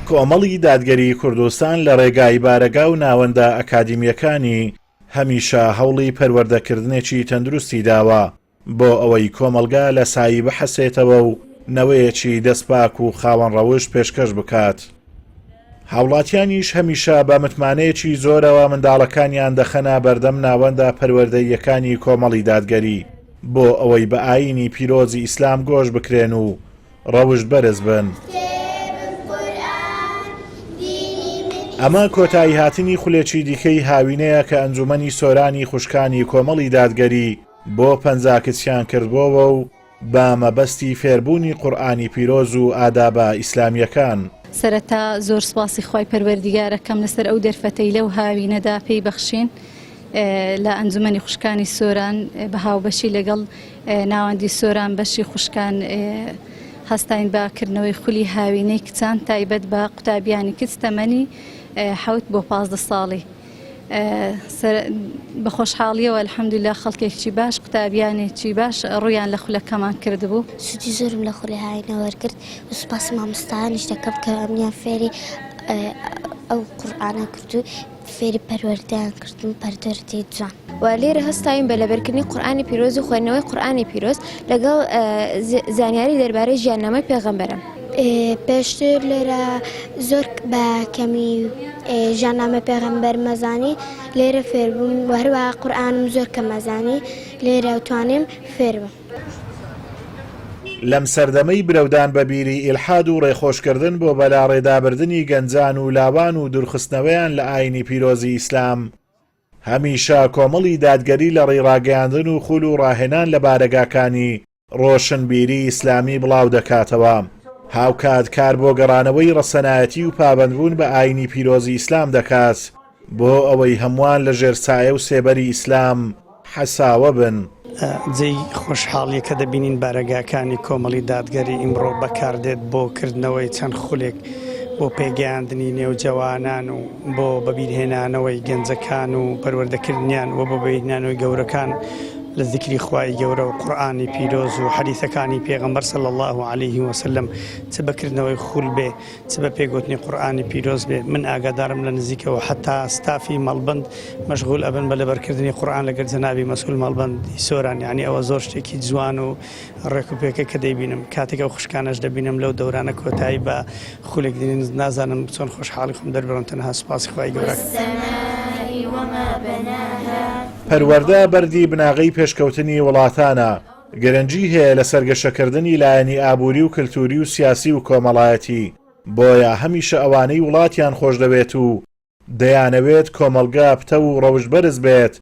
کۆمەڵی دادگەریی کوردستان لە ڕێگای بارەگا و ناوەندە ئەکادیمییەکانی هەمیشە هەوڵی پەروەردەکردنێکی تەندروستی داوە بۆ ئەوەی کۆمەڵگا لە سایی بحەسێتەوە و نەوەیەکی دەستپاک و خاوەن ڕەوشت پێشکەش بکات. هاوڵاتیانیش هەمیشە بە متمانەیەکی زۆرەوە منداڵەکانیان دەخەنە بەردەم ناوەندە پەروەردەییەکانی کۆمەڵی دادگەری بۆ ئەوەی بە ئایینی پیرۆزی ئیسلام گۆش بکرێن و ڕەوشت بەرز بن. ئەمە کۆتاییهاتنی خولێکی دیکەی هاوینەیە کە ئەنجومەنی سۆرانی خوشکانی کۆمەڵی دادگەری بۆ 50 کچیان کردبۆوە و بە مەبەستی فێربوونی قورئانی پیرۆز و ئادابە ئیسلامییەکان. سەرەتا زۆر سوپاسی خوای پەروەردیگار ئەکەم لەسەر ئەو دەرفەتەی لەو هاوینەدا پێی بەخشین لە ئەنجومەنی خوشکانی سۆران بە هاوبەشی لەگەڵ ناوەندی سۆران بەشی خوشکان هەستاین بە کردنەوەی خولی هاوینەی کچان تایبەت بە قوتابیانی کچ تەمەنی حەوت بۆ 15 ساڵی. بە خۆشحاڵیەوە الحمدللە خەڵکێکی باش قوتابیانێکی باش ڕوویان لە خولەکەمان کردبوو. سوودی زۆرم لە خولی هاوینە وەرگرت و سوپاسی مامۆستایانیش دەکەم کە ئەمنیان فێری ئەو قورئانە کرد و فێری پەروەردەیان کردم پەروەردەی جوان. و لێرە هەستاوین بە لەبەرکردنی قورئانی پیرۆز و خوێندنەوەی قورئانی پیرۆز لەگەڵ زانیاری دەربارەی ژیاننامەی پێغەمبەران. پێشتر لێرە زۆر بە کەمی ژیاننامەی پێغەمبەرم ئەزانی لێرە فێر بووم و هەروەها قورئانم زۆر کەم ئەزانی لێرە توانیم فێر بم. لەم سەردەمەی برەودان بە بیری ئیلحاد و ڕێخۆشکردن بۆ بەلاڕێدابردنی گەنجان و لاوان و دوورخستنەوەیان لە ئاینی پیرۆزی ئیسلام، هەمیشە کۆمەڵی دادگەری لە ڕێی ڕاگەیاندن و خول و ڕاهێنان لە بارەگاکانی ڕۆشنبیری ئیسلامی بڵاو دەکاتەوە، هاوکات کار بۆ گەڕانەوەی ڕەسەنایەتی و پابەندبوون بە ئاینی پیرۆزی ئیسلام دەکات بۆ ئەوەی هەمووان لە ژێر سایە و سێبەری ئیسلام حەساوە بن. جێی خۆشحاڵیە کە دەبینین بارەگاکانی کۆمەڵی دادگەری ئیمڕۆ بەکاردێت بۆ کردنەوەی چەند خولێک بۆ پێگەیاندنی نێو جەوانان و بۆ بەبیرهێنانەوەی گەنجەکان و پەروەردەکردنیان و بۆ بەبیرهێنانەوەی گەورەکان لە زیکری خوای گەورە و قورئانی پیرۆز و حەدیثەکانی پێغەمبەر صلی اللە علیه وسلم چ بە کردنەوەی خول بێ چ بە پێگوتنی قورئانی پیرۆز بێ من ئاگادارم لە نزیکەوە حتا ستافی مەڵبەند مەشغول ئەبن بە لەبەرکردنی قورئان لەگەر جەنابی مەسئول مەڵبەندی سۆران یانی ئەوە زۆر شتێکی جوان و ڕێک و پێکە کە دەیبینم کاتێک ئەو خوشکانەش دەبینم لەو دەورانە کۆتایی بە خولێک دێنن نازانم چۆن خۆشحاڵی خۆم دەربڕم تەنها سوپاسی خوای گەورە پەروەردە بەردی بناغەی پێشکەوتنی وڵاتانە، گرنگی هەیە لەسەر گەشەکردنی لایەنی ئابووری و کلتوری و سیاسی و کۆمەڵایەتی، بۆیە هەمیشە ئەوانەی وڵاتیان خۆشدەوێت و دەیانەوێت کۆمەڵگە پتەو و ڕەوشت بەرز بێت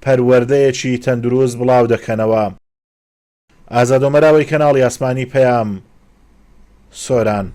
پەروەردەیەکی تەندروست بڵاو دەکەنەوە. ئازاد ئۆمەراوەی کەناڵی ئاسمانی پەیام، سۆران.